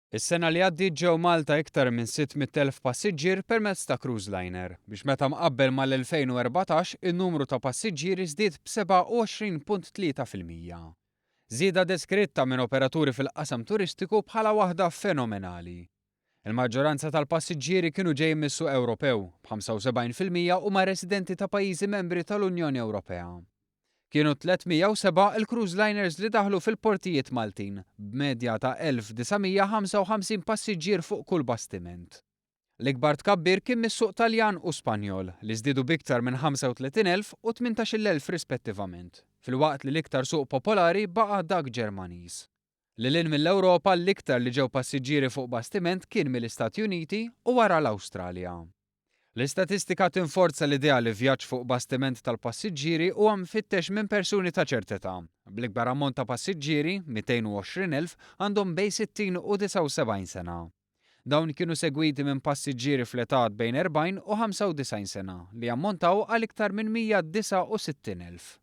Is-sena li għaddiet ġew Malta iktar minn 600,000 passiġġier permezz ta' cruise liner, biex meta mqabbel mal-2014 in-numru ta' passiġġieri żdied b'27.3%. Żieda deskritta minn operaturi fil-qasam turistiku bħala waħda fenomenali. Il-maġġoranza tal-passiġġieri kienu ġejjin mis-suq Ewropew, b'75% huma residenti ta' pajjiżi membri tal-Unjoni Ewropea. Kienu 307 il-cruise liners li daħlu fil-portijiet Maltin, b'medja ta' 1,955 passiġġier fuq kull bastiment. L-ikbar tkabbir kien mis-suq Taljan u Spanjol, li żdiedu b'iktar minn 35,000 u 18,000 rispettivament, filwaqt li l-iktar suq popolari baqa' dak Ġermaniż. Lil hinn mill-Ewropa l-iktar li ġew passiġġieri fuq bastiment kien mill-Istati Uniti u wara l-Awstralja. L-istatistika tinforza l-idea li vjaġġ fuq bastiment tal-passiġġieri huwa mfittex minn persuni ta' ċerta età, bl-ikbar ammont ta' passiġġieri, 220,000, għandhom bejn 60 u 79 sena. Dawn kienu segwiti minn passiġġieri fl-età bejn 40 u 95 sena li ammontaw għal iktar minn 169,000.